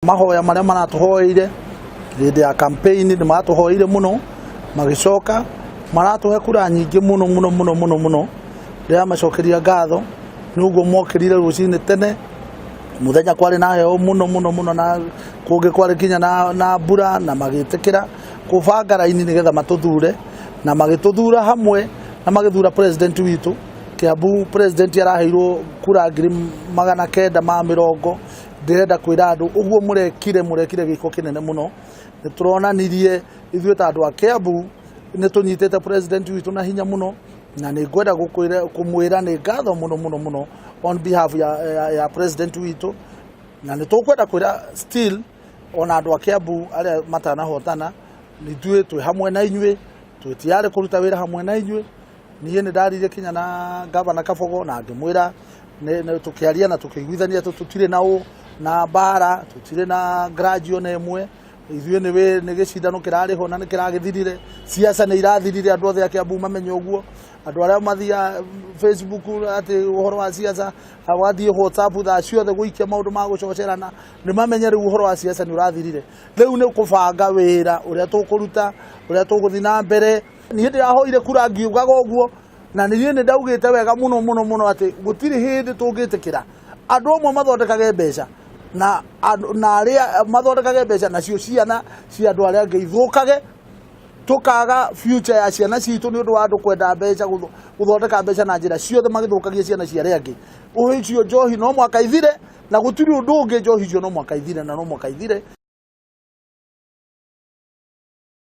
Mahoya marĩa maratũhoeire hĩndĩ ya campaign nĩ maratũhoeire mũno, magĩcoka maratũhe kura nyingĩ mũno mũno mũno mũno mũno. Ndĩramacokeria ngatho nĩ ũguo mokĩrire rũcinĩ tene, mũthenya kwarĩ na heho mũno mũno mũno na kũngĩ kwarĩ nginya na mbura, na magĩtĩkĩra kũbanga raini nĩgetha matũthure, na magĩtũthura hamwe na magĩthura president witũ. Kiambu president araheirwo kura 920,000. Ndĩrenda kwĩra andũ ũguo mũrekire, mũrekire gĩko kĩnene mũno. Nĩ tũronanirie ithuĩ ta andũ a Kiambu nĩ tũnyitĩte president witũ na hinya mũno, na nĩ ngwenda kũmwĩra nĩ ngatho mũno mũno mũno on behalf ya president witũ. Na nĩ tũkwenda kwĩra still ona andũ a Kiambu arĩa matanahotana, ithuĩ twĩ hamwe na inyuĩ, twĩ tayari kũruta wĩra hamwe na inyuĩ. Niĩ nĩ ndaririe kinya na gavana Kabogo na ngĩmwĩra tũkĩaria na tũkĩiguithania atĩ tũtirĩ na ũ na mbara, tũtirĩ na grudge ona ĩmwe. Ithuĩ nĩ gĩcindano kĩrarĩ ho na nĩ kĩragĩthirire. Siasa nĩ irathirire, andũ othe a Kiambu mamenye ũguo. Andũ arĩa mathiaga Facebook atĩ ũhoro wa siasa, wathiĩ WhatsApp thaa ciothe gũikia maũndũ ma gũcocerana, nĩ mamenye rĩu ũhoro wa siasa nĩ ũrathirire. Rĩu nĩ kũbanga wĩra ũrĩa tũkũruta, ũrĩa tũgũthiĩ na mbere. Niĩ ndĩrahoire kura ngiugaga ũguo, na niĩ nĩ ndaugĩte wega mũno mũno mũno atĩ gũtirĩ hĩndĩ tũngĩtĩkĩra andũ amwe mathondekage mbeca na na arĩa mathondekage mbeca nacio ciana cia andũ arĩa angĩ ithũkage, tũkaga future ya ciana citũ nĩ ũndũ wa andũ kwenda mbeca, gũthondeka mbeca na njĩra ciothe magĩthũkagia ciana cia arĩa angĩ. Ũcio njohi no mwaka ithire, na gũtirĩ ũndũ ũngĩ, njohi icio no mwaka ithire na no mwaka ithire.